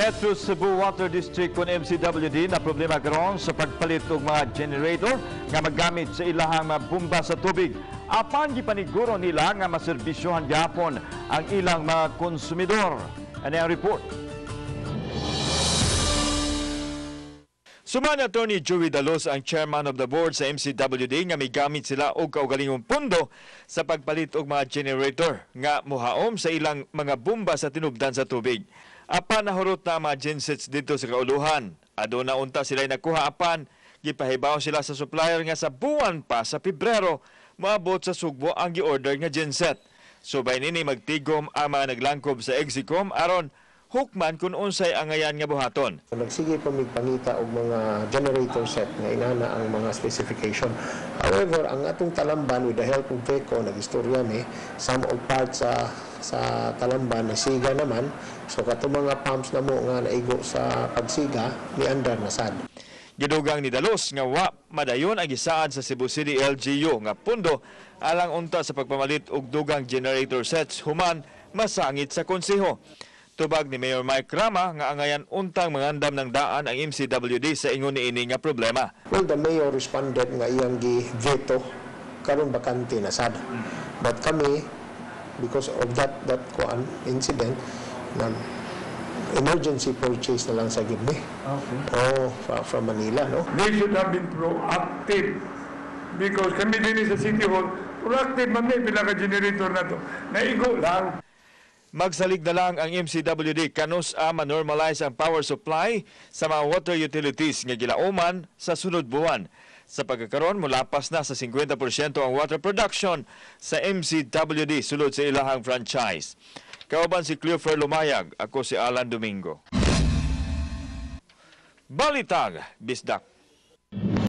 Metro Cebu Water District kon MCWD na problema karon sa pagpalit og mga generator nga magamit sa ilahang mga bomba sa tubig. Apan gipaniguro nila nga maserbisyohan gyapon ang ilang mga konsumidor. Ano ang report? Suman Attorney Joey Dalos ang chairman of the board sa MCWD nga migamit sila og kaugalingong pundo sa pagpalit og mga generator nga muhaom sa ilang mga bomba sa tinubdan sa tubig. Apan nahurot na ang mga gensets dito sa kauluhan. Aduna unta sila nakuha apan gipahibaw sila sa supplier nga sa buwan pa sa Pebrero moabot sa Sugbo ang gi-order nga genset. Subay nini magtigom ang mga naglangkob sa Exicom aron hukman kung unsay angayan nga buhaton. Nagsige pa mig pangita og mga generator set nga inana ang mga specification. However, ang atong Talamban, with the help of VECO, nagistorya mi some of parts sa Talamban nasiga naman. So katong mga pumps namo nga naigo sa pagsiga miandar na sad. Gidugang ni Dalos nga wa madayon ang gisaad sa Cebu City LGU nga pundo alang unta sa pagpamalit og dugang generator sets human masangit sa konseho. Tubag ni Mayor Mike Rama nga angayan untang mangandam ng daan ang MCWD sa ingon niini nga problema. Well, the mayor responded nga iyang gi-veto karon bakante na sad. But kami, because of that kuan incident, na emergency purchase na lang sa gid mi. Okay. Oh, from Manila, no? They should have been proactive. Because kami din sa City Hall, proactive man may pila ka generator na to. Naigo lang. Magsalig na lang ang MCWD kanus a ma-normalize ang power supply sa mga water utilities nga gilauman sa sunod buwan. Sa pagkakaroon, mulapas na sa 50% ang water production sa MCWD sulod sa ilahang franchise. Kauban si Cleofer Lumayag, ako si Alan Domingo. Balitag, Bisdak.